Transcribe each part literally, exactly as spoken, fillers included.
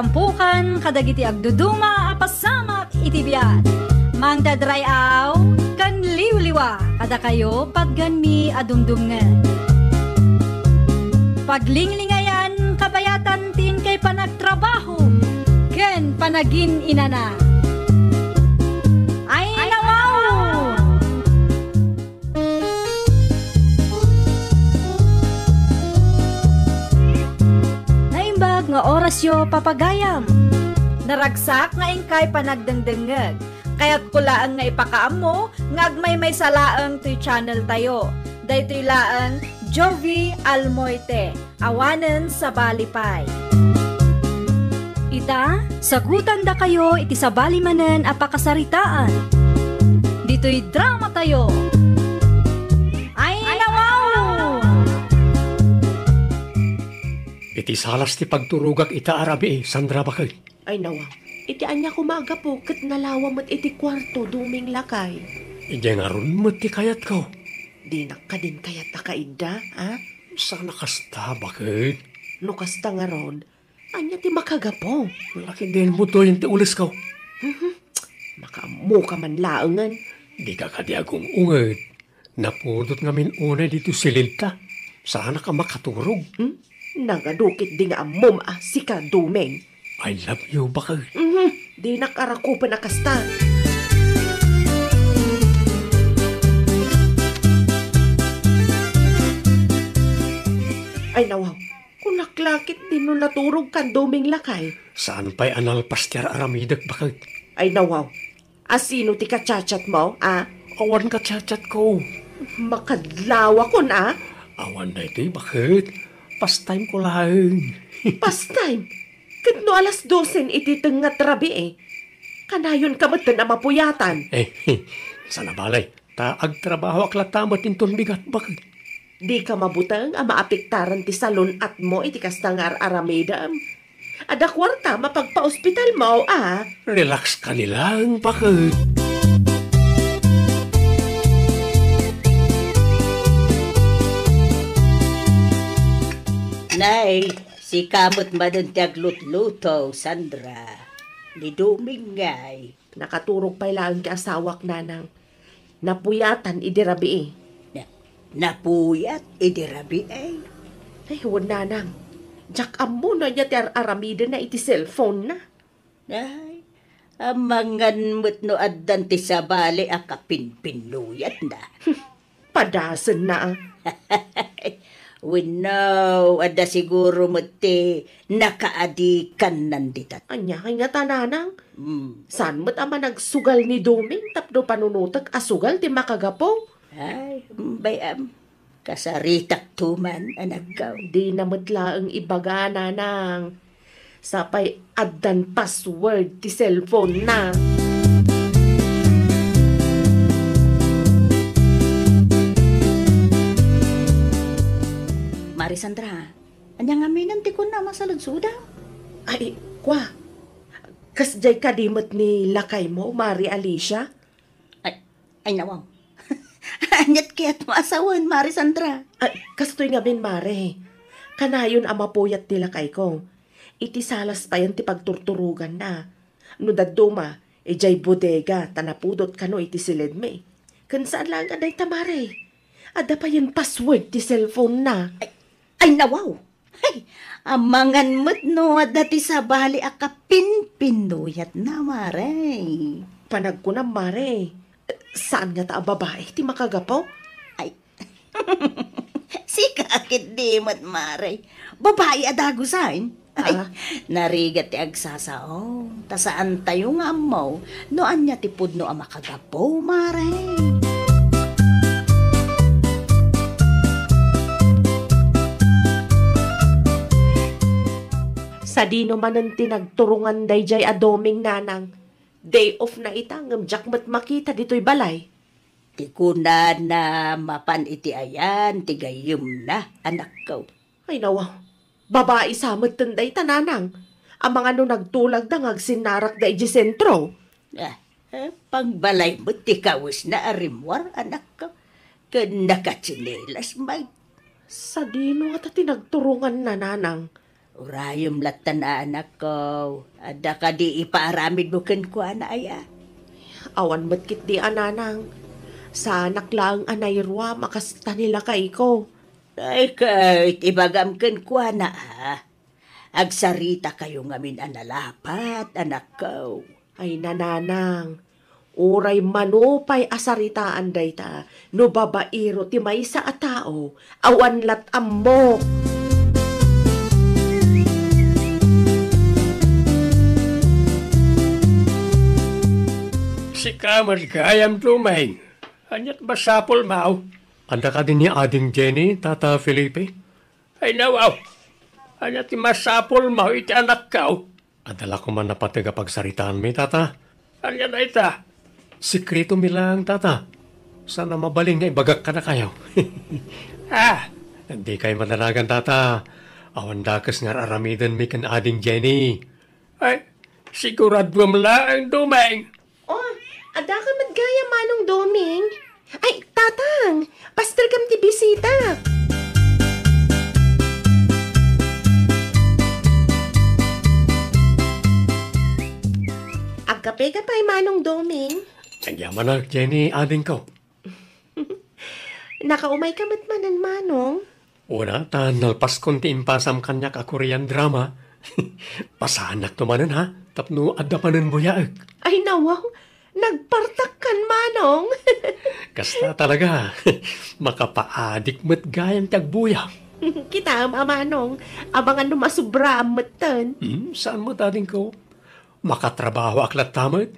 Ampukan kadagiti agduduma a pasamak iti biag. Mangted ray-aw ken liwliwa kadakayo patganmi a dumdumngeg. Paglinglingayan kabayatan ti inkay panagtrabaho ken panagin-inana. Ay, nawaw! Naimbag nga orasyo, papagayam. Naragsak nga inkay panagdengdengngeg. Kayatko laeng nga ipakaammo nga agmaymaysa laeng toy channel tayo. Daytoy laeng Jovi Almoite. Awanen sabali pay. Ita, sagutandakayo iti sabali manen a pakasaritaan. Ditoy drama tayo. Ay, nawaw! Iti salas ti pagturogak ita a rabii, Sandra, baket. Ay, nawaw. Iti ania koma a gapu ket nalawa met iti kuarto, Doming lakay. Idiay ngarud met ti kayatko. Dinak kadin kayat a kaidda, a? Saan a kasta, baket? No kasta ngarud, ania ti makagapu? Lakay, diay butoyen ti ulesko. Mhm. Makaammoka man laengen. Dika kadi agung-unget. Napudot ngamin unay ditoy silidta. Saanak a makaturog. Hmm? Nagadu ketdi nga ammom a sika, Doming. I love you, baket. Mhm. Dinak arakupen a kasta. Ay, nawaw. Kunak la ketdi no naturogkan, Doming lakay. Saan pay a nalpas ti ar-aramidek, baket? Ay, nawaw. A sino ti ka-chat-chatmo, a? Awan ka-chat-chatko. Makadlawakon, a? Awan daytoy, baket? Pastime ko laeng. Pastime? Ket no alas dosen iti tengnga ti rabii, eh. Kanayon ka metten a mapuyatan. Eh, saan a bale. Ta agtrabahoak latta met inton bigat, baket? Dika mabuteng a maapektaran ti salun-atmo iti kasta nga ar-aramidem. Adda kuarta mapagpaospitalmo, a? Relax ka ni laeng, baket. Nay, sika met manen ti aglutluto, Sandra. Ni Doming ngay. Nakaturog pay laeng ti asawak, nanang. Napuyatan idi rabii. Na-, napuyat idi rabii? Ay, wen, nanang. Diak ammo no ania ti ar-aramidenna iti cellphone-na. Ay, amangan met no addan ti sabali a kapinpinnuyatna. Padasenna, a. Wenno, adda siguro met ti nakaadikannan dita. Ania ngay ngata, nanang? Hmm. Saan met a managsugal ni Doming tapno panunotek a sugal ti makagapu? Ay, bay-am. Kasaritak to man, anakko. Dina met laeng ibaga, nanang. Sapay addan password ti cellphone-na. Mari Sandra, ania ngaminen ti kunam a saludsodam? Ay, kua, kasdiay kadi met ni lakaymo, Mari Alicia? Ay, ay, nawaw. Aniat kayatmo a sawen, Mari Sandra? Ay, kastoy ngamin, Mare. Kanayon a mapuyat ti lakayko. Iti salas payen ti pagturturoganna. No dadduma, idiay bodega ta napudot kano iti siledmi. Ken saan laeng a dayta, Mare. Adda payen password ti cellphone-na. Ay, ay, nawaw! Hay, amangan met no adda ti sabali a kapinpinnuyatna, Mare. Panagkunam, Mare. Saan ngata a babai ti makagapu? Ay, sika ketdi met, Mare. Babai a dagusen. Ay, ah, narigat ti agsasao. Ta saantayo nga ammo no ania ti pudno a makagapu, Mare. Sadino manen ti nagturongan daydiay a Doming, nanang? Day off-na ita, ngem diak met makita ditoy balay. Ti kunana, mapan iti ayan ti gayyemna, anakko. Ay, nawa, babai sa metten dayta, nanang. Amangan no nagtulagda nga agsinnarakda idiay sentro. Ah, eh, pangbalay met ti kawesna a rimmuar, anakko. Ken nakatsinelas met. Sadino ngata ti nagturonganna, nanang? Urayem lattan a anakko. Adda kadi ipaaramidmo kenkuana aya? Awan met ketdi a nanang. Saanak laeng a nairuam a kasta ni lakayko. Ay, ket ibagam kenkuana, a. Agsaritakayo ngamin a nalapat, anakko. Ay, nanang, uray mano pay a saritaan dayta, no babaero ti maysa a tao, awan lat' ammok. Sika met gayam, Domeng. Aniat masapulmo? Adda kadi ni Ading Jenny, Tata Felipe? Ay, nawaw. Ania ti masapulmo iti anakko? Adda la koma napateg a pagsaritaanmi, Tata. Ania dayta? Sekretomi laeng, Tata. Saan a mabalin nga ibagak kadakayo. Ah! Dikay madanagan, Tata. Awan dakes nga ar-aramidenmi ken Ading Jenny. Ay, siguraduem laeng, Domeng. Oh, adda ka met gayam, Manong Doming? Ay, Tatang, pastelkam ti bisita. Agkapeka pay, Manong Doming? Agyamanak, Jenny, adingko. Nakaumayka met manen, Manong? Una, ta nalpaskon ti impasam kaniak a Korean drama. Pasaannakto manen, ha? Tapno adda manen buyaek. Ay, nawaw. Nagpartakkan, Manong. Kasta talaga. Makapaadik met gayam ti agbuya. Kitaem a, Manong. Abangan no masubraam metten. Hmm, saan met, adingko? Makatrabahoak latta met.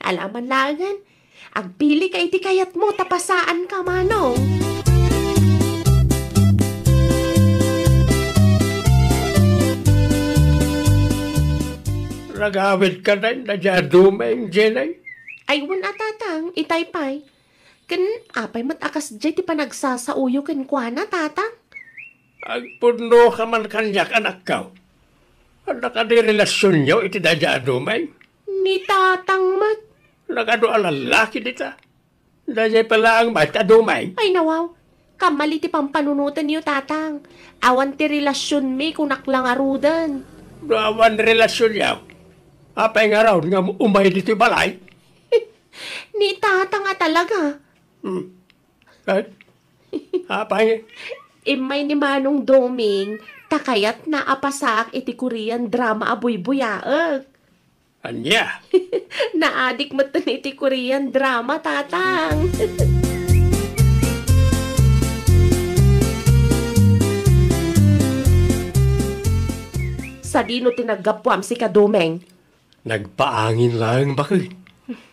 Alaman laengen. Agpilika iti kayatmo ta pasaanka, Manong. Nagawidka dayta, Domeng, Jenny? Ay, wen a, Tatang, itay pay. Ken apay met a kasdiay ti panagsasaoyo kenkuana, Tatang? Agpudnoka man kaniak, anakko. Adda kadi relasionyo iti dayta a Domeng? Ni Tatang met. Nagadu a lallaki dita. Daydiay pay laeng met a Domeng. Ay, nawaw. Kamali ti pampanunotenyo, Tatang. Awan ti relasionmi, kunak la ngaruden. No awan relasionyo, apay ngarud nga umay ditoy balay? Ni Tatang a talaga. Hmm. Ay, apay? Immay ni Manong Doming, ta kayatna a pasaak iti Korean drama a buybuyaek. Ania? Naadik metten iti Korean drama, Tatang. Sadino ti naggapuam, sika, Domeng? Nagpaangin laeng, baket.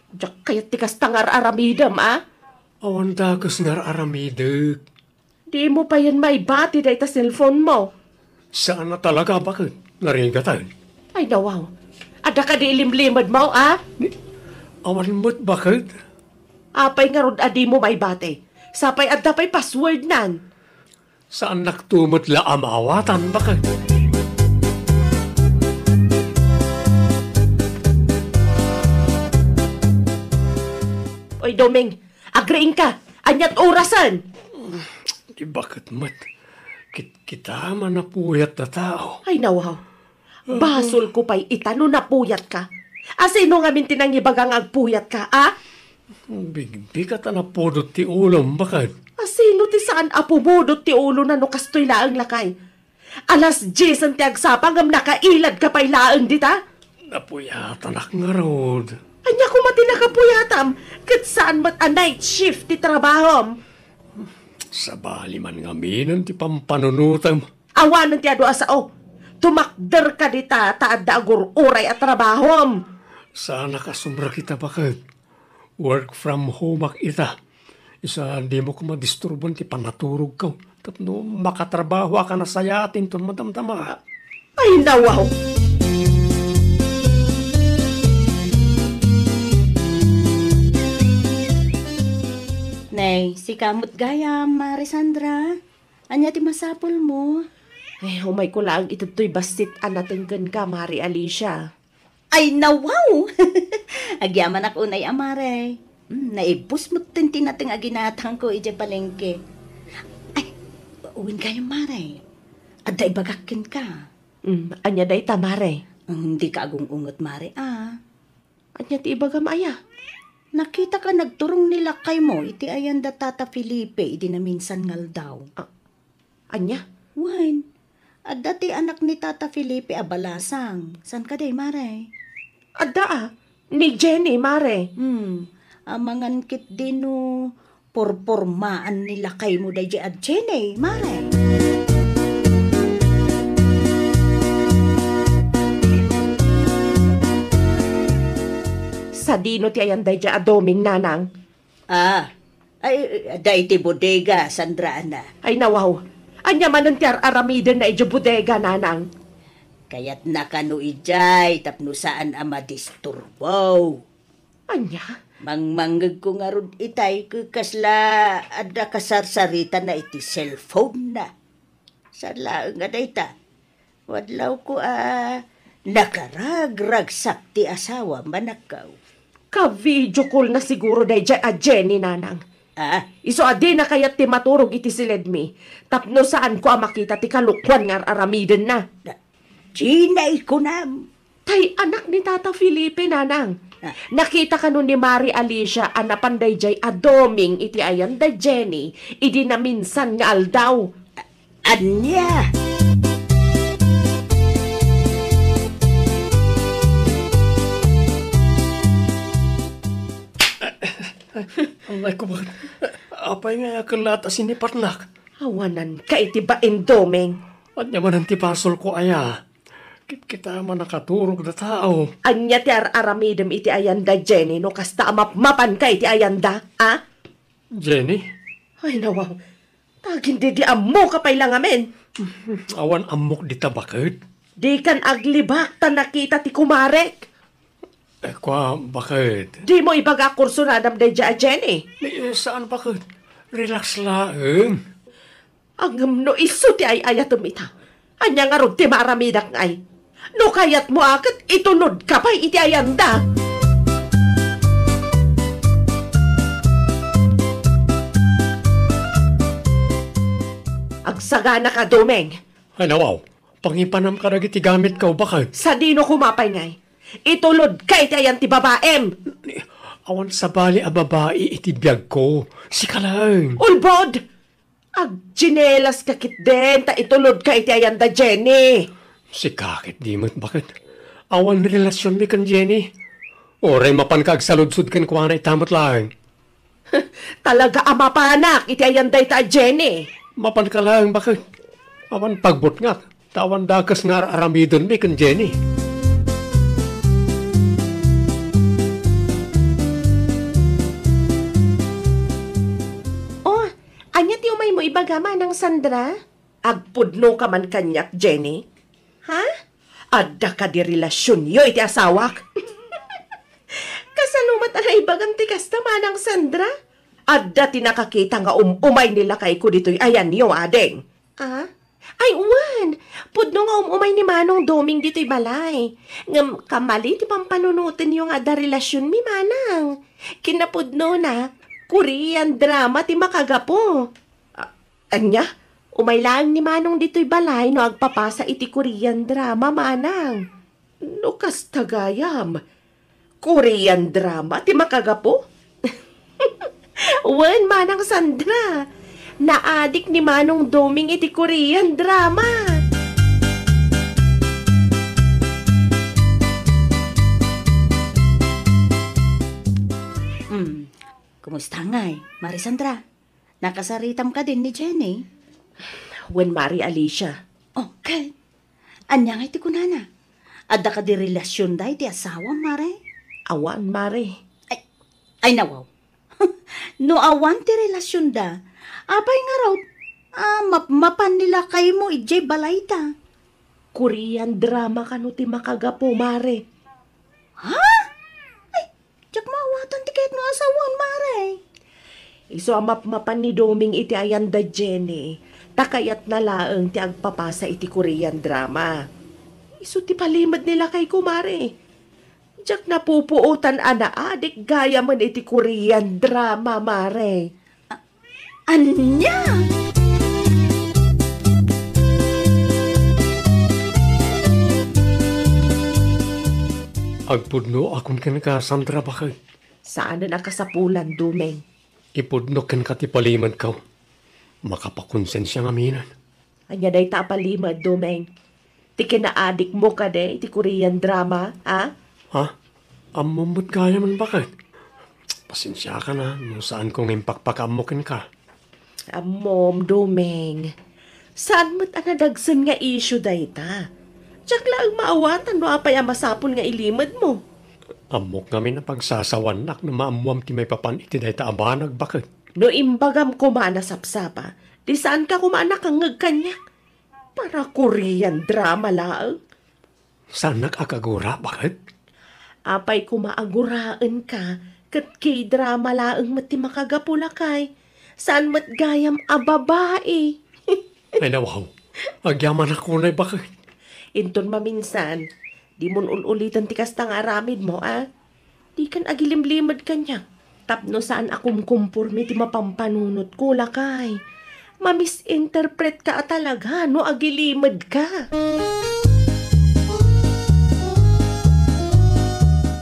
Diak kayat ti kasta nga ar-aramidem, a? Awan dakes nga ar-aramidek. Dimo payen maibati dayta cellphone mo. Saan a talaga, baket. Narigat. Ay, nawaw. Adda kadi ilimlimedmo, a? Ni, awan met, baket. Apay ngarud a dimo maibati? Sapay adda pay passwordnan. Saannakto met la a maawatan, baket. Oy, Doming, agriingka. Aniat orasen? Di baket met. Kit-, kita man a puyat a tao. Ay, nawaw. Basolko pay ita no napuyatka. A, sino ngamin ti nangibaga nga agpuyatka, a? Bigbigka ta napudot ti ulom, baket. A, sino ti saan a pumudot ti ulona no kastoy laeng, lakay? Alas diesen ti agsapa ngem nakailadka pay laeng dita? Napuyatanak ngarud. Ania koma ti nakapuyatam? Ket saan met a night shift ti trabahom? Sabali man ngaminen ti pampanunotem. Awanen ti adu a sao. Tumakderka dita ta adda agur-uray a trabahom. Saanak a sumrekita, baket. Work from home ak ita. Isu a dimo koma disturboen ti pannaturogko. Tapno makatrabahoak a nasayaat inton madamdama. Ay, nawaw! Nay, sika met gayam, Mare Sandra. Ania ti masapulmo? Eh, umayko laeng iti daytoy bassit a nateng kenka, Mare Alicia. Ay, nawaw! Agyamanak unay a, Mare. Hmm, naibbus metten ti nateng a ginatangko idiay palengke. Ay, wen gayam, Mare. Adda ibagak kenka. Mm, ania dayta, mare? Mm, dika agung-unget, mare, a. Ania ti ibagam aya? Nakitak a nagturong ni lakaymo iti ayan da Tata Felipe idi naminsan nga aldaw. A-, ania? Wen, adda ti anak ni Tata Felipe a balasang. Saan kadi, mare? Adda a, ni Jenny, mare. Hmm, amangan ketdi no purpurmaan ni lakaymo daydiay a Jenny, mare. Sadino ti ayan daydiay a Doming, nanang? Ah, ay, adda iti bodega, Sandra, ana. Ay, nawaw. Ania manen ti ar-aramidenna idiay bodega, nanang? Kayatna kano idiay tapno saan a madisturbo. Ania? Mangmangngegko ngarud itay ket kasla adda kasarsaritana iti cellphone-na. Saan laeng a dayta, wadlawko a nakaragragsak ti asawam a nakkaw. Ka-video call-na siguro daydiay a Jenny, nanang. Ah? Isu a dina kayat ti maturog iti siledmi, tapno saanko a makita ti kalokuan nga ar-aramidenna. Dina ikunam. Tay anak ni Tata Felipe, nanang. Ah. Nakita kano ni Mari Alicia a napan daydiay a Doming iti ayan da Jenny idi naminsan nga aldaw? Ania? Ay, ko man. Apay nga ken latta sinipatnak? Awananka iti bain, Doming. Ania manen ti basolko aya? Kitkitaem a nakaturog da tao. Ania ti ar-aramidem iti ayan da Jenny no kasta a mapmapanka iti ayan da, a? Jenny? Ay, nawaw. Tagin didi ammoka pay la ngamin. Awan ammok dita, baket. Dikan aglibak ta nakita ti kumarek. Eh, kua, baket. Dimo ibaga a kursunadam daydiay a Jenny? Eh, saan, baket. Relax laeng. Ngem no isu ti ay-ayatem ita, ania ngarud ti maaramidak ngay? No kayatmo a ket itulodka pay iti ayan da. Agsaganaka, Doming. Ay, nawaw. Pangipanam kadagiti gamitko, baket. Sadino koma pay ngay? Itulodka iti ayan ti babaem. Awan sabali a babai iti biagko. Sika laeng. Ulbod! Agtsinelas ka ketdin, ta itulodka iti ayan da Jenny. Sika ketdi met, baket. Awan relasionmi ken Jenny. Uray mapanka agsaludsod kenkuana ita met laeng. Talaga a mapanak iti ayan dayta a Jenny. Mapanka laeng, baket. Awan pagbutngak. Ta awan dakes nga ar-aramidenmi ken Jenny. Oh, ania ti umaymo ibaga, Manang Sandra? Agpudnoka man kaniak, Jenny. Ha? Adda kadi relasionyo iti asawak? Kasano met a naibagam ti kasta, Manang Sandra? Adda ti nakakita nga um-umay ni lakayko ditoy ayanyo, ading. Ah? Ay, wen! Pudno nga um-umay ni Manong Doming ditoy balay. Ngem kamali ti pampanunotenyo nga adda relasionmi, Manang. Kinapudnona, Korean drama ti makagapu. A-, ania? Umay laeng ni Manong ditoy balay no agpapasa iti Korean drama, Manang. No kasta gayam, Korean drama ti makagapu? Wen, Manang Sandra, naadik ni Manong Doming iti Korean drama. Hmm, kumusta ngay, Mari Sandra? Nakasaritam kadin ni Jenny? Wen, Mari Alicia. Oh, ket? Ania ngay ti kunana? Adda kadi relasionda iti asawam, Mari? Awan, Mari. Ay, ay, nawaw. No awan ti relasionda, apay ngarud a mapmapan ni lakaymo idiay balayda? Korean drama kano ti makagapu, Mari. Ha? Ay, diak maawatan ti kayatmo a sawen, Mari. Isu a mapmapan ni Doming iti ayan da Jenny, ta kayatna laeng ti agpapasa iti Korean drama. Isu ti palimed ni lakayko, Mari. Diak napupuotan a naadik gayamen iti Korean drama, Mari. A-, ania? Agpudnoakon kenka, Sandra, baket. Saanen a kasapulan, Domeng. Ipudnok kenka ti palimedko. Makapakonsensia ngamin. Ania dayta a palimed, Domeng? Ti kinaadikmo kadi ti Korean drama, a? Ha? Ammom met gayamen, baket? Pasensiakan a no saanko nga impakpakaammo kenka. Ammom, Domeng. Saan met a nadagsen nga issue dayta. Diak laeng maawatan no apay a masapul nga ilimedmo. Ammok ngamin a pagsasawanak no maammuam ti maipapan iti dayta a banag, baket. No imbagam koma a nasapsapa, di saanka koma a nakangngeg kaniak. Para Korean drama laeng. Saannak a kagura, baket? Apay koma a guraenka, ket K-drama laeng met ti makagapu, lakay. Saan met gayam a babai. Ay, nawaw. Agyamanak unay, baket. Inton maminsan, dimon ul-uliten ti kasta nga aramidmo, a? Dikan agilimlimed kaniak. Tapno saan a kumkumporme ti mapampanunotko, lakay. Mamisinterpretka a talaga no agilimedka.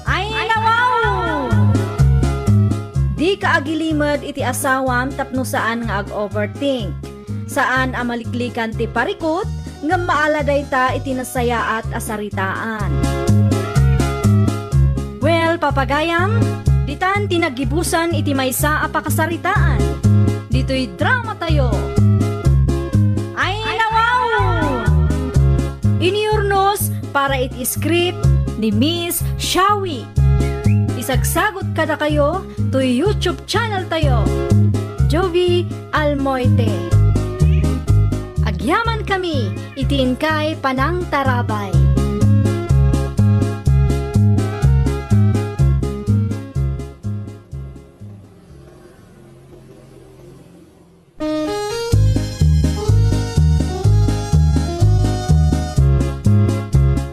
Ay, nawaw! Dika agilimed iti asawam tapno saan nga ag-overthink. Saan a maliklikan ti parikut, ngem maala dayta iti nasayaat a saritaan. Well, papagayam, ditan ti naggibusan iti maysa a pakasaritaan. Ditoy dramatayo. Ay, nawaw! Iniurnos para iti script ni Miss Shawi. Isagsagot kadakayo toy YouTube channel tayo, Jovi Almoite. Agyaman kami iti inkay panangtarabay.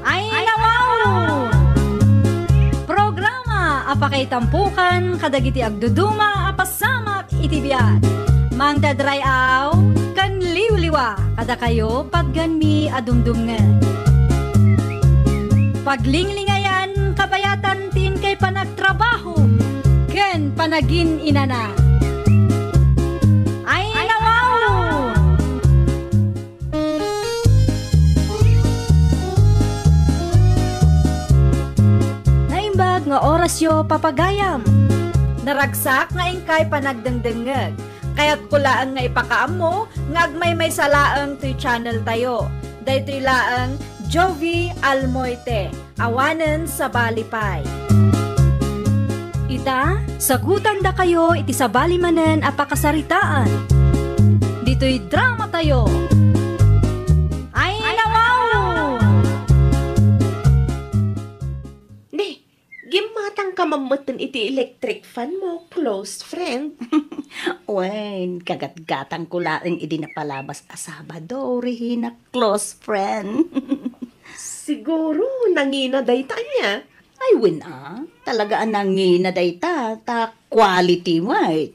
Ay, nawaw! Programa a pakaitampukan kadagiti agduduma a pasamak iti biag. Mangted ray-aw ken liwliwa kadakayo patgenmi a dumdumngeg. Paglinglingayan kabayatan ti inkay panagtrabaho ken panagin-inana. Ay, nawaw! Naimbag nga orasyo, papagayam. Naragsak nga inkay panagdengdengngeg. Kayatko laeng nga ipakaammo nga agmaymaysa laeng toy channel tayo. Daytoy laeng Jovi Almoite. Awanen sabali pay. Ita, sagutandakayo iti sabali manen a pakasaritaan. Ditoy dramatayo. Ay, nawaw! Ne, gimmatangka mammetten iti electric fan mo, close friend. Wen, kagatgatangko laeng idi napalabas a Sabado, Regina, close friend. Siguro, nangina dayta ania? Ay, wen a. Talaga a nangina dayta, ta quality, wen.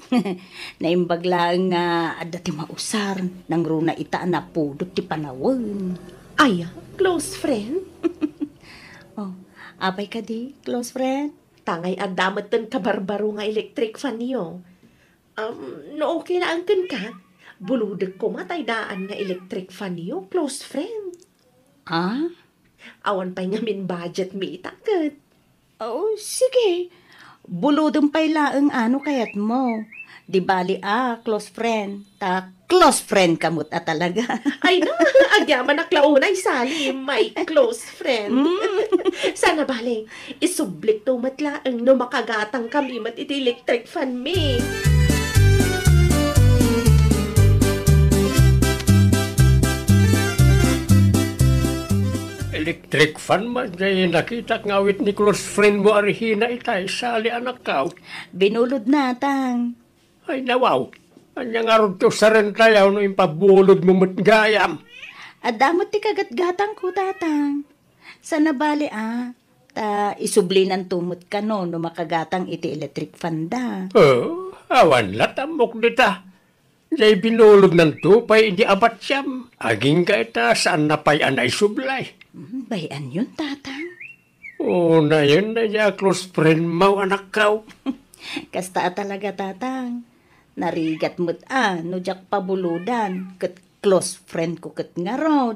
Naimbag laeng nga adda ti mausar, nangruna ita a napudot ti panawen. Ay, close friend? Oh, apay kadi, close friend? Tangay adda metten kabarbaro nga electric fan yo. Um, no okay laeng kenka, bulodek koma tay daan nga electric fan yo, close friend. Ah? Awan pay ngamin budget mi ita ket. Oh, sige. Bulodem pay laeng a no kayatmo. Di bali a, close friend. Ta close friend ka met a talaga. Ay na, agyamanak la unay, Sally, my close friend. Mm. Sana bale, isublikto met laeng no makagatang kami met iti electric fan mi. Electric fan man jay nakitak nga awit ni close friend mo a Regina itay, Sally, anakkaw. Binulod na, Tang. Ay, nawaw. Ania ngarud ti usaren tayo no impabulod mo met gayam? Adda met ti kagatgatangko, Tatang. Sana bale a, ta isublinanto met kano no makagatang iti electric fan da. Oh, awan la, tammok dita. Jay binulodnanto pay idi abatyam. Agingga ita, saan na pay a naisublay. Hmm, bay-an yon, Tatang. Unayen daydiay a close friend mo, anakko. Kasta a talaga, Tatang. Narigat met a no diak pabulodan ket close friend ko ket ngarud.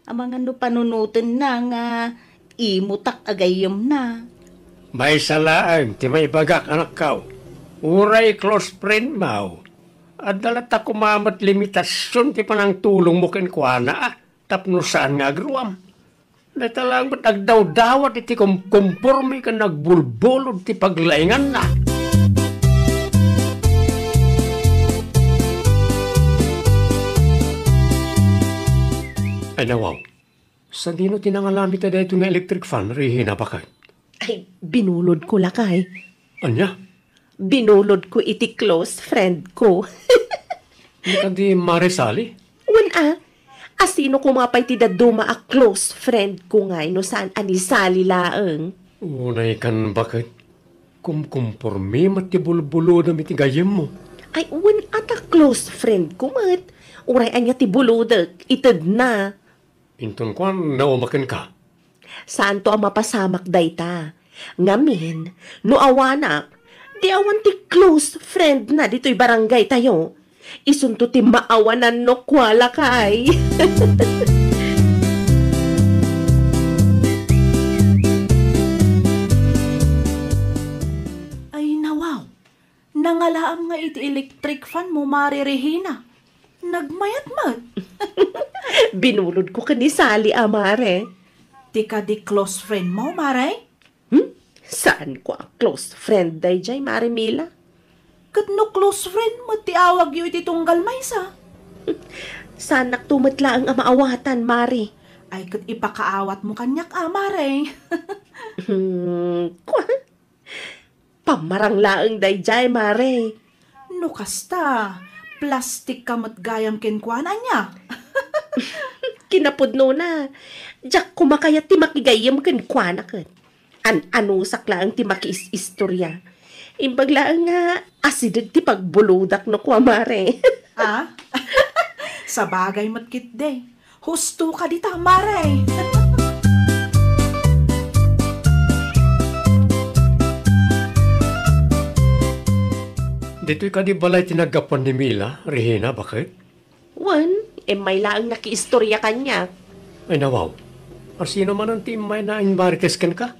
Amangan no panunotenna nga imutak a gayyemna. Maysa laeng ti maibagak, anakko. Uray close friend mo, adda latta koma met limitasion ti panangtulongmo kenkuana, a, tapno saan nga agruam. Dayta laeng met agdawdawat iti kumkomporme ken nagbulbulod ti paglainganna. Ay, nawaw. Sadino ti nangalam ita daytoy nga electric fan, Regina, baket? Ay, binulodko, lakay. Ania? Binulodko iti close friend ko. Ania kadi, Mare Sally? Wen a, asino koma pay ti dadduma a close friend ko ngay no saan a ni Sally laeng? Unay kan baket, kumkumporme met ti bulbulodem iti gayyemmo. Ay, wen a ta close friend ko met. Uray ania ti bulodek, itedna. Inton kuan, nauma kenka? Saanto a mapasamak dayta. Ngamin, no awanak, di awan ti close friend na ditoy barangay tayo. Isunto ti maawanan no kua, lakay. Ay, nawaw. Nangalaam nga iti electric fan mo, Mare Regina. Nagmayat met. Binulodko ken ni Sally a, Mare. Ti kadi close friend mo, Mare? Hmm? Saan ko a close friend daydiay, Mare Mila? Ket no close friend met ti awagyo iti tunggal maysa? Saannak to met laeng a maawatan, Mare. Ay, ket ipakaawatmo kaniak a, Mare. Hmm, kua? Pammarang laeng daydiay, Mare. No kasta, plastik ka met gayam kenkuana, ania? Kinapudnona, diak koma kayat ti makigayyem kenkuana ket. An-anusak laeng ti makiis-istorya. Imbag laeng nga asideg ti pagbulodak no kua, Mare. Ah? Sabagay met ketdi. Husto ka dita, Mare. Ditoy kadi balay ti naggapuan ni Mila, Regina, baket? Wen, immay laeng nakiistorya kaniak. Ay, nawaw. Asino manen ti immay nainmarites kenka?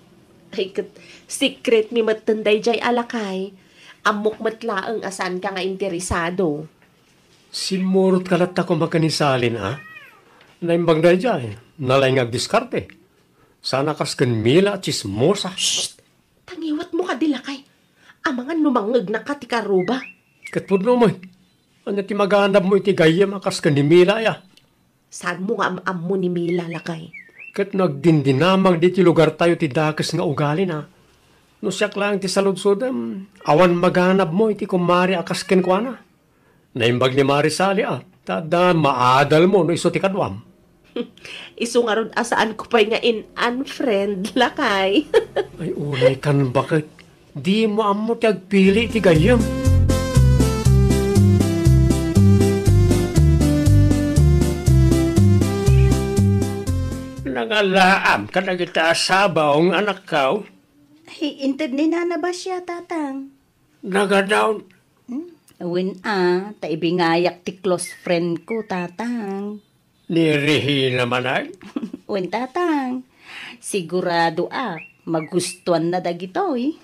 Ay, ket, secret mi metten daydiay a lakay. Ammok met laeng a saanka nga interesado. Simmurotka latta koma ken ni Sally, a? Naimbag daydiay, nalaing nga agdiskarte. Saan a kas ken Mila a tsismosa. Shh! Tangiwatmo kadi, lakay. Amangan no mangngegnaka ti karuba. Ket pudno met. Ania ti maganabmo iti gayyem a kas ken ni Mila, aya? Saanmo nga am-ammo ni Mila, lakay? Ket no agdindinamag ditoy lugartayo ti dakes nga ugalina. No siak laeng ti saludsodem, awan maganabmo iti kumare a kas kenkuana. Naimbag ni Mare Sally, a, ta adda maadalmo no isu ti kaduam. Isu ngarud a saanko pay nga in-unfriend, lakay. Ay, unay kan baket. Dimo ammo ti agpili ti gayyem. Nangalaam kadagita a sabaw nga anakko. Ay, inted ni Nana Basia, Tatang. Nagadaw. Hmm? Wen a, ta ibingayak ti close friend ko, Tatang. Ni Regina manen? Wen, Tatang. Sigurado ak, magustuanna dagitoy.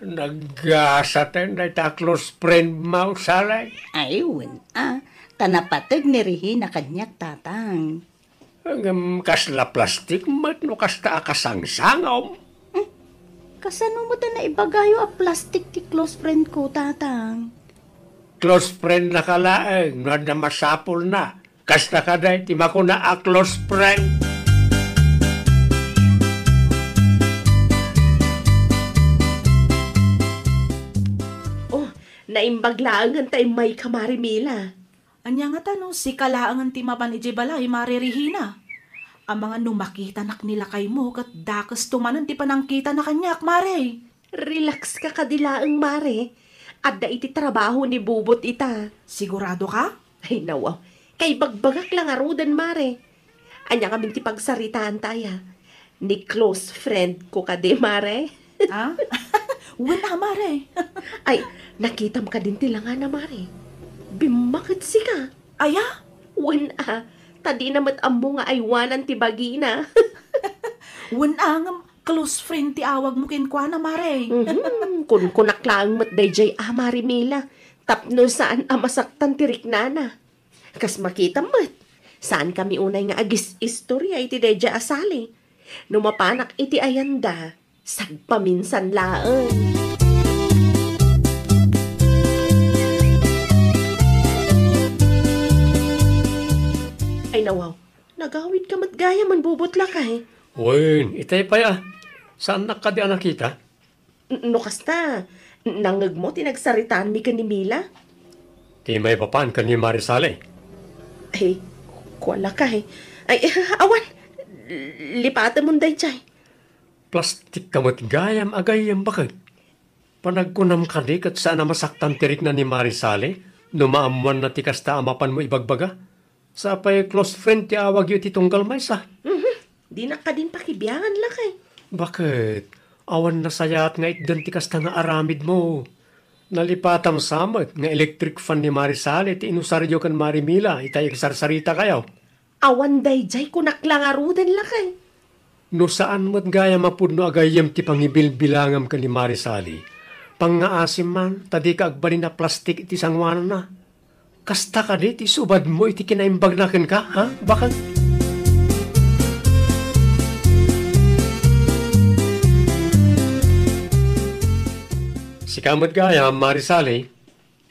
Naggasaten dayta a close friend mo, Sally. Ay, wen a. Ta napateg ni Regina kaniak, Tatang. Ngem kasla plastik met no kasta a kasangsangom? Hmm? Kasano met a naibagayo a plastik ti close friend ko, Tatang? Close friend na ka laeng no adda masapulna. Kasta kadi ti makuna a close friend. Oh, naimbag laengen ta immay ka, Mare Mila. Ania ngata no sika laengen ti mapan idiay balay, Mare Regina? Amangan no makitanak ni lakaymo ket dakesto manen ti panangkitana kaniak, Mare. Relax ka kadi laeng, Mare. Adda iti trabaho ni Bubot ita. Sigurado ka? Ay, nawaw. Kaibagbagak la ngaruden, Mare. Ania ngamin ti pagsaritaanta aya? Ni close friend ko kadi, Mare. Ah? Wen a, Mare. Ay, nakitam kadin ti langana, Mare. Bimmaketsi ka. Aya? Wen a, ta dina met ammo nga aywanan ti bagina. Wen a, ngem close friend ti awagmo kenkuana, Mare. Mhm, kunkunak laeng met daydiay a, Mare Mila, tapno saan a masaktan ti riknana. Kas makitam met, saan kami unay nga agis-istorya iti daydiay a Sally. No mapanak iti ayanda, sagpaminsan laeng. Ay, nawaw, nagawid ka met gayam, Bubot, lakay. Wen, itay pay a. Saannak kadi a nakita? N-, no kasta, nangngegmo ti nagsaritaanmi ken ni Mila? Ti maipapan ken ni Mare Sally. Ay, kua lakay. Ay, awan. Lipatemon daydiay. Plastik ka met gayam a gayyem, baket. Panagkunam kadi ket saan a masaktan ti rikna ni Mare Sally no maammoanna ti kasta a mapanmo ibagbaga? Sapay close friend ti awagyo iti tunggal maysa. Mhm. Dinak kadin pakibiangan, lakay. Baket? Awan nasayaat nga itdan ti kasta nga aramidmo. Nalipatam sa met nga electric fan ni Mare Sally ti inusaryo ken Mare Mila itay agsarsarita kayo. Awan daydiay, kunak la ngaruden, lakay. No saan met gayam a pudno a gayyem ti pangibilbilangam ken ni Mare Sally, pangngaasim man ta dika agbalin a plastik iti sangoananna. Kasta kadi ti subadmo iti kinaimbagna kenka, ha? Baket? Sika met gayam, Mare Sally.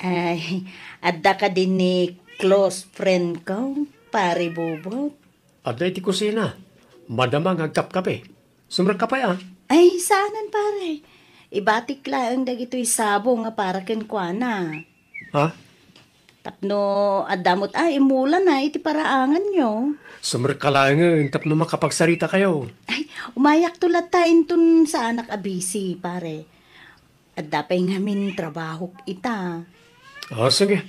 Ay, adda kadi ni close friend ko, Pare Bubot? Adda iti kusina. Madama nga agkapkape. Sumrekka pay a. Ay, saanen, pare. Ibatik laeng dagitoy sabong a para kenkuana. Ha? Tapno adda met a imulana iti paraanganyo. Sumrekka laengen tapno makapagsarita kayo. Ay, umayakto latta inton saanak a busy, pare. Adda pay ngamin trabahok ita. O, sige.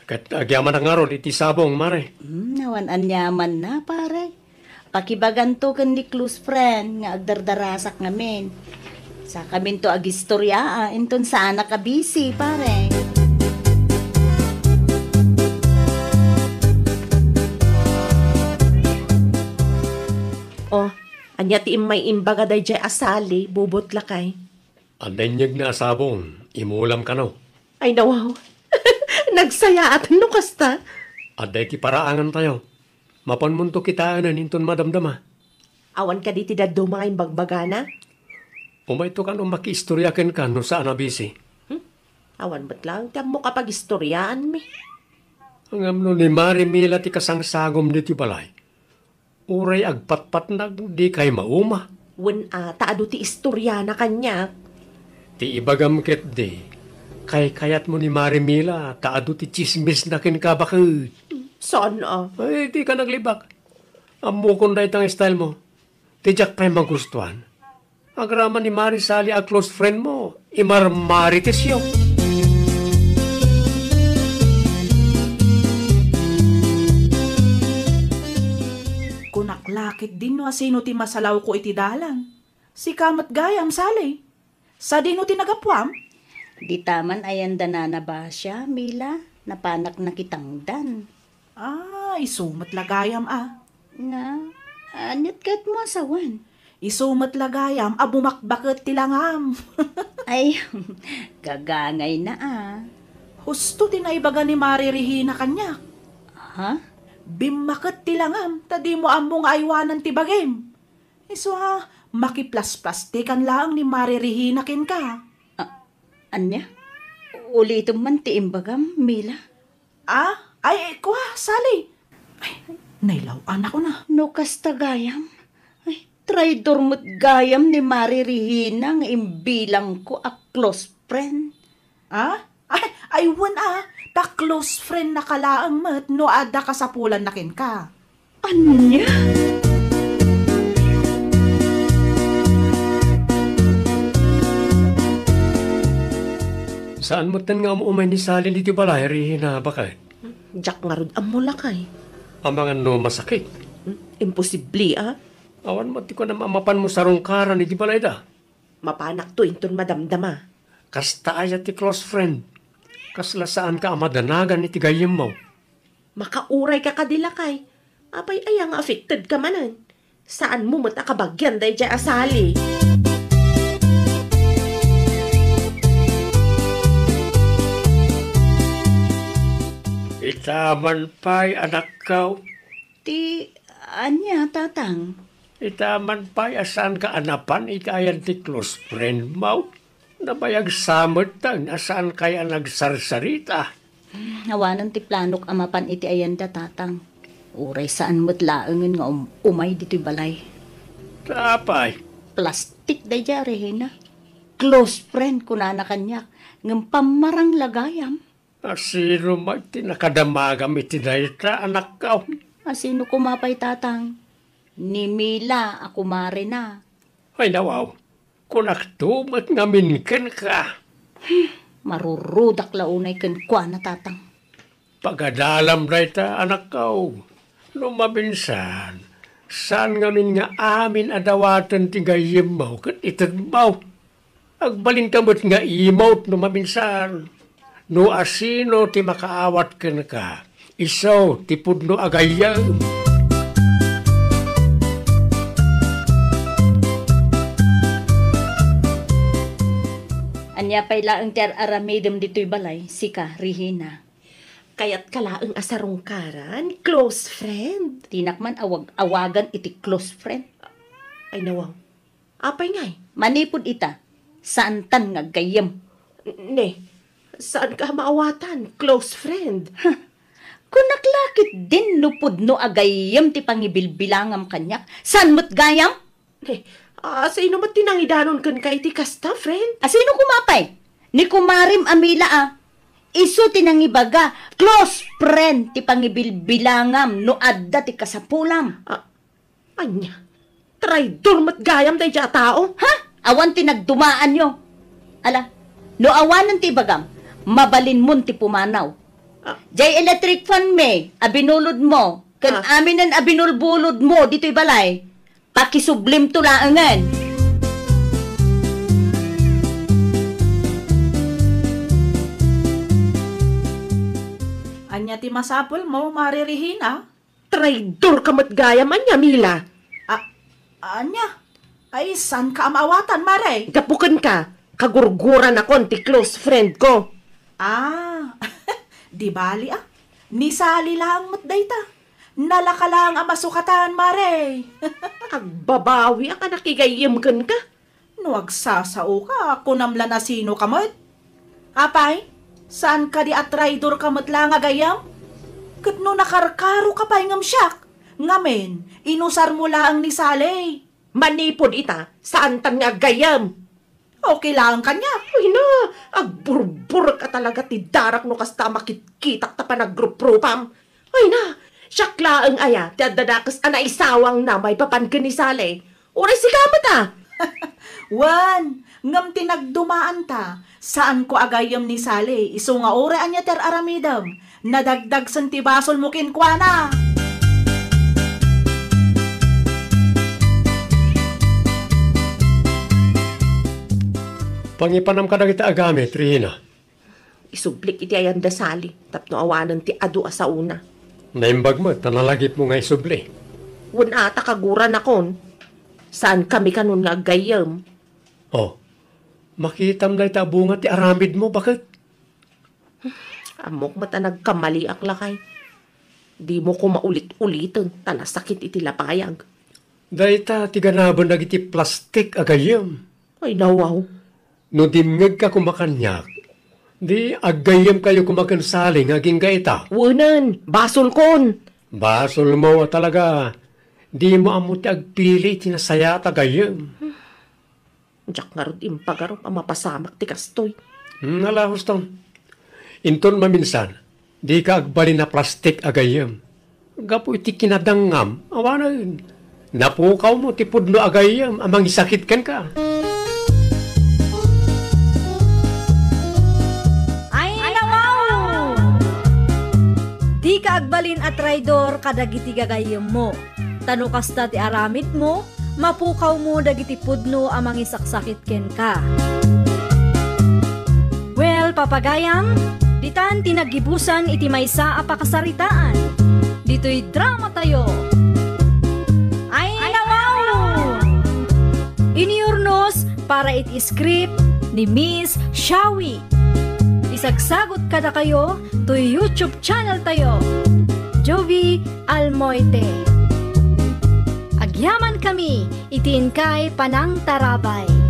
Ket agyamanak ngarud iti sabong, Mare. Hmm, awan aniamanna, pare. Pakibaganto ken ni close friend nga agdardarasak ngamin. Sakaminto agistorya, a, inton saanak a busy, pare. O, ania ti immay imbaga daydiay a Sally, Bubot, lakay? Adda inyegna a sabong, imulam kano. Ay, nawaw. Nagsayaat no kasta. Adda iti paraangantayo. Mapanmonto kitaenen inton madamdama. Awan kadi ti dadduma nga imbagbagana? Umayto kano makiistorya kenka no saan a busy. Hmm? Awan met laeng ti ammok a pagistoryaanmi. Ngem no ni Mare Mila ti kasangsagom ditoy balay, uray agpatpatnag, dikay mauma. Wen a, ta adu ti istoriana kaniak. Ti ibagam ketdi, kaykayatmo ni Mare Mila, ta adu ti tsismisna kenka, baket. Saan a? Ay, dika naglibak. Ammokon dayta nga style mo. Ti diak pay magustuan. Agraman ni Mare Sally a close friend mo, imarmaritesyo. Kunak la ketdin no asino ti masalawko iti dalan. Sika met gayam, Sally. Sadino ti nagapuam? Dita man ayan da Nana Basia, Mila, napanak nakitangdan. Ah, isu met la gayam a. Nga, aniat kayatmo a sawen? Isu met la gayam a bumakbaket ti langam. Ay, gagangayna a. Husto ti naibaga ni Mare Regina kaniak. Ha? Bimmaket ti langam, ta dimo ammo nga aywanan ti bagim. Isu a, makiplasplastikkan laeng ni Mare Regina kenka. A-, ania? Ulitem man ti imbagam, Mila. Ah? Ay, kua, Sally. Ay, nailaw-anakon a. No kasta gayam, ay, traidor met gayam ni Mare Regina nga imbilangko a close friend. Ah? Ay, ay, wen a, ta close friend na ka laeng met no adda kasapulanna kenka. Ania? Saan metten nga um-umay ni Sally ditoy balay, Regina, baket? Diak ngarud ammo, lakay. Amangan no masakit? Hmm, imposible a. Awan met ti kunam a mapanmo sarungkaran iti balayda. Mapanakto inton madamdama. Kasta aya ti close friend? Kasla saanka a madanagan iti gayyemmo. Makaurayka kadi, lakay. Apay aya nga affected ka manen? Saanmo met a kabagian daydiay a Sally. Ita man pay, anakko. Ti ania, Tatang? Ita man pay a saanka a napan iti ayan ti close friend mo? Nabayag sa met ta, a saankayo a nagsarsarita. Awanen ti planok a mapan iti ayanda, Tatang. Uray saan met laengen nga um-, umay ditoy balay. Ta apay? Plastik daydiay a Regina. Close friend, kunana kaniak, ngem pammarang la gayam. A sino met ti nakadamagam iti dayta, anakko? A sino koma pay, Tatang? Ni Mila a kumarena. Ay, nawaw. Kunakto met ngamin kenka. Marurudak la unay kenkuana, Tatang. Pagadalam dayta, anakko. No maminsan, saan ngamin nga amin a dawaten ti gayyemmo ket itedmo. Agbalinka met nga imot no maminsan. No asino ti makaawat kenka, isu ti pudno a gayyem. Ania pay laeng ti ar-aramidem ditoy balay, sika, Regina? Kayatka laeng a sarungkaran, close friend. Dinak man awag-awagan iti close friend. Ay, nawaw. Apay ngay? Manipud ita, saantan nga aggayyem. Ne, saanka a maawatan, close friend. Huh. Kunak la ketdin no pudno a gayyem ti pangibilbilangam kaniak, saan met gayam? Ne, a, sino met ti nangidanon kenka iti kasta, friend? A, sino koma pay? Ni kumarem a Mila a. Isu ti nangibaga, close friend ti pangibilbilangam no adda ti kasapulam. A, Ania? Traidor met gayam daydiay a tao? Ha? Awan ti nagdumaanyo. Ala, no awanen ti ibagam, mabalinmon ti pumanaw. Ah. Jay electric fan mi a binulodmo, ken Ah. aminen a binulbulodmo ditoy balay, pakisublimto laengen. Ania ti masapulmo, Mare Regina? Traidor ka met gayam, ania, Mila? A-, ania? Ay, saanka a maawatan, Mare? Gapu kenka, kagurguranakon ti close friend ko. Ah, di bali, ah. Ni Sally laeng met dayta. Nalaka laeng a masukatan, Mare. Agbabawiak a nakigayyem kenka. No agsasaoka, kunam la no sinoka met. Apay, saan kadi a traidor ka met la nga gayyem? Ket no nakarkaroka pay ngem siak, ngamin, inusarmo laeng ni Sally. Manipud ita, saantan nga aggayyem. Okay laeng kaniak. Uy na, agburburek a talaga ti darak no kasta makitkitak ta panagruprupam. Ay na, siak laeng aya ti adda dakes a naisawangna maipapan ken ni Sally. Uray sika met a. Wen, ngem ti nagdumaanta, saanko a gayyem ni Sally, isu nga uray ania ti ar-aramidem, nadagdagsen ti basolmo kenkuana. Pangipanam kadagiti agamit, Regina. Isublik iti ayan da Sally tapno awanen ti adu a saona. Naimbag met ta nalagipmo nga isubli. Wen a ta kaguranakon. Saankami kanon nga aggayyem. Oh, makitam dayta a bunga ti aramidmo, baket? Ammok met a nagkamaliak, lakay. Dimo koma ulit-uliten ta nasakit iti lapayag. Dayta ti ganaben dagiti plastik a gayyem. Ay, nawaw. No dimngegka koma kaniak, di aggayyemkayo koma ken Sally nga agingga ita. Wenen, basolkon. Basolmo a talaga. Dimo ammo ti agpili iti nasayaat a gayyem. Diak ngarud impagarup a mapasamak ti kastoy. Hmm, ala, husto. Inton maminsan, dika agbalin a plastik a gayyem. Gapu iti kinadangngam, awanen. Napukawmo ti pudno a gayyem a mangisakit kenka. Ay, nawaw! Dika agbalin a traidor kadagiti gagayyemmo. Ta no kasta ti aramidmo, mapukawmo dagiti pudno a mangisaksakit kenka. Well, papagayam, ditan ti naggibusan iti maysa a pakasaritaan. Ditoy drama tayo. Ay, nawaw! Iniyurnos para iti script ni Miss Shawi. Isagsagot kadakayo to YouTube channel tayo, Jovi Almoite. Agyaman kami iti inkay panangtarabay.